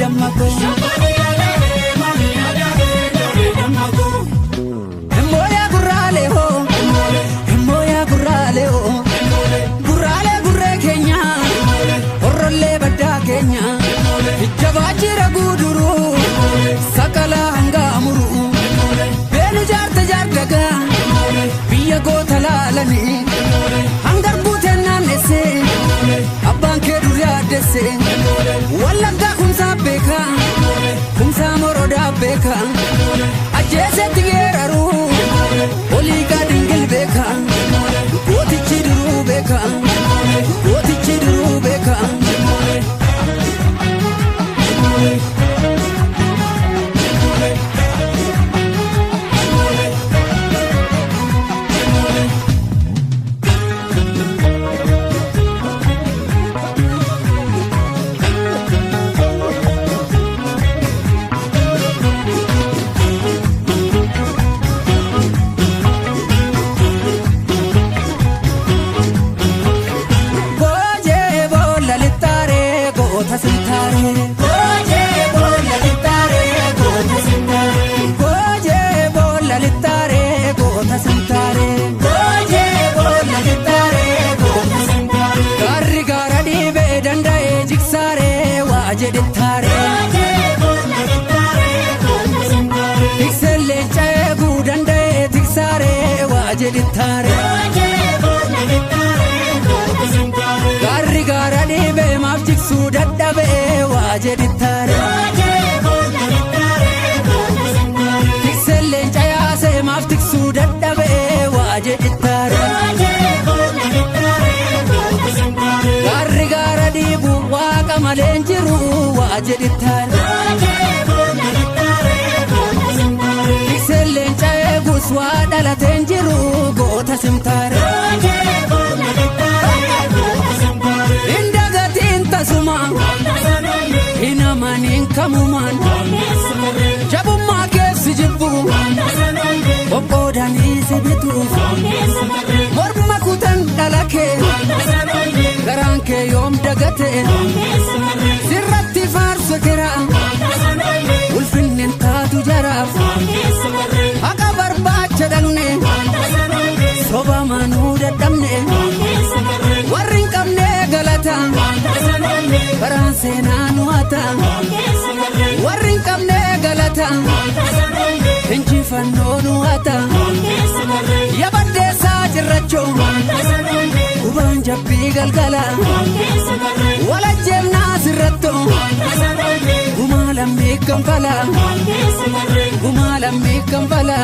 Dammaqoo. Himooyaa gurraalee hoo, himooyaa gurraalee hoo, gurraalee gurree keenya, horrollee baddaa keenya, jabaa jira guuduruu, sakalaa hangaa muruu, beenu jaarta jaardagaa, biyya goota laalanii, hangar guuteen naannessee, abbaan kee dur yaaddessee, Wallaggaa kumsaa beekaa, kumsaa morodaa beekaa, ajjeesetti geeraruu, olii gaadingil beekaa, gootichi duruu beekaa, gootichi duruu beekaa. Goojee boolla lixxaaree goota sintaaree. Goojee boolla lixxaaree goota sintaaree. Goojee boolla lixxaaree goota sintaaree. Goojee boolla lixxaaree goota sintaaree. Gaarri gaara dhiibee danda'ee jigsaaree waa jedhettaaree. Goojee boolla lixxaaree goota sintaaree. Tikseen leenca eeguu danda'ee tiksaaree waa jedhettaaree. Goojee boolla lixxaaree goota sintaaree. Gaarri gaara dhiibee maaf jigsuu dadhabee waa jedhettaaree. Goojee boolla lixxaaree goota sintaaree. Tikseen leenca yaasee maaf tiksuu dadhabee waa jedhettaare. Goojee boolla lixxaaree goota sintaaree. Gaarri gaara dhiibu waaqa malee hin jiru waa jedhettaare. Goojee boolla lixxaaree goota sintaaree. Tikseen leenca eegus waa dhalatee hin jiru goota simtaare. Goojee boolla lixxaaree goota sintaaree. Hin dagatiin tasuma hin amaniin kamumaan jabummaa keessi jibbu qoqqoodanii si bituuf morma kutan dhala kee garaan kee yoom dagate sirratti faarsu kira ulfinni hin taatu jaraaf haqa barbaacha dhaqne soba manuu dadhabne warri hin qabne galata baraan seenaa nu hata warri hin qabne galata injifannoo nu hata yabaddeessaa jirrachoo gubaan jabbii galgala walajjeennaa sirratto gumaa lammii kanfala gumaa lammii kanfala.